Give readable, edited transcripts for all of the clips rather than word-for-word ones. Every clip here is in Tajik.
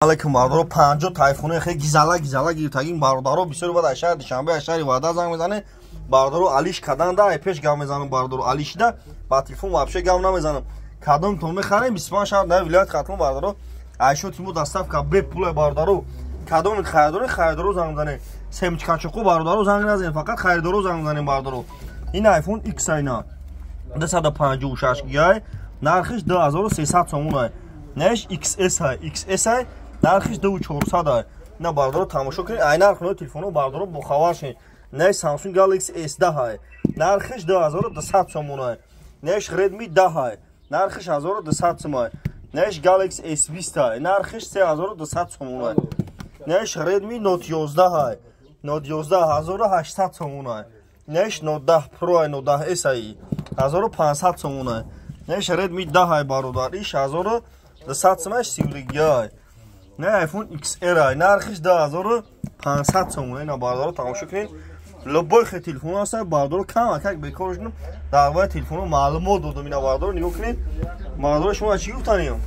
Алейкум, бародаро. 50 тайфуни хе гизала гизала гирифтагин, бародаро. Бисёр бад аз шаҳри Душанбе, аз шаҳри Ваҳдат занг мезанед, бародаро. Алиш каданда ай пеш гап мезанам, бародаро. Алишда ба телефон вообще гап намезанам. Кадомтон мехарем, 25 шаҳр дар вилояти Хатлон, бародаро, айшоти мо доставка бепула, бародаро. Кадоми харидоре, харидоро занг мезанем. Семечкачоқу, бародаро, занг назанем, фақат харидоро занг мезанем, бародаро. Ин iPhone X айна 256 гигай, нархиш 2300 сомон ай. Неш XS ай, XS ай, нархиш 2400 ай. На, бародаро, тамошо кунед ай нарх нои телефоно, бародаро, бохабар шед. Неш Samsung Galaxy S10 ай, нархиш 2200 сомон ай. Неш Redmi 10 ай, нархиш 1200 сом ай. Неш Galaxy S20 ай, нархиш 3200 сомон ай. Неш Redmi Note 11 ай, Note 11 1800 сомон ай. Неш Note 10 Pro ай, Note 10 S ай, 1500 сомон ай. Неш Redmi 10 ай, бародар, иш 1200 сом ай, 32 ай. Не iPhone XR ай, нархиш 2500 сомон ай. На, бародаро, тамошо кунед, любой хе телефон аст, бародаро. Кам акак бекор шудам, дар бораи телефоно маълумот додам. Ина, бародаро, нигоҳ кунед. Бародаро, шумо чӣ гуфтанем?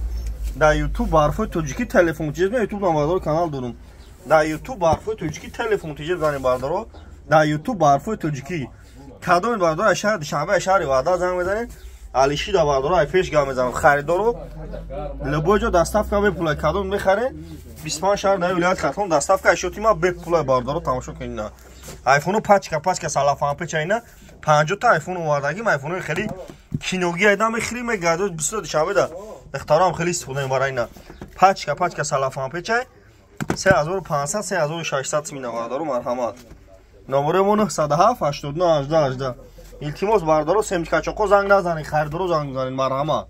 Дар Ютуб «Барфои тоҷикӣ телефон чиз», Ютуб, бародаро, канал дорум. Дар Ютуб «Барфои тоҷикӣ телефон тиҷеб» занем, бародаро. Дар Ютуб «Барфои тоҷикӣ». Кадоми, бародаро, аз шаҳри Душанбе, аз шаҳри Ваҳдат занг мезанед, алишида, бародаро, ай пеш гап мезанам. Харидоро любой ҷо доставка бепула. Кадом мехаред, 25 шаҳр дар вилояти Хатлон доставка ашёти ма бепула, бародаро, тамошо кунед. На айфону пачка пачка салафанпеча, ина 50 та айфон овардагим. Айфонои хеле киноги айда мехӯри, мегардо. Бисёр Душанбеда духтарам хеле истифода мебарад. Ина пачка пачка салафанпечай, 3500, 3600 симина, бародаро, марҳамат. Номерои мо 907 89 18 18. Илтимос, бародаро, семечкачоқо занг назанед, харидоро занг занед, марҳамат.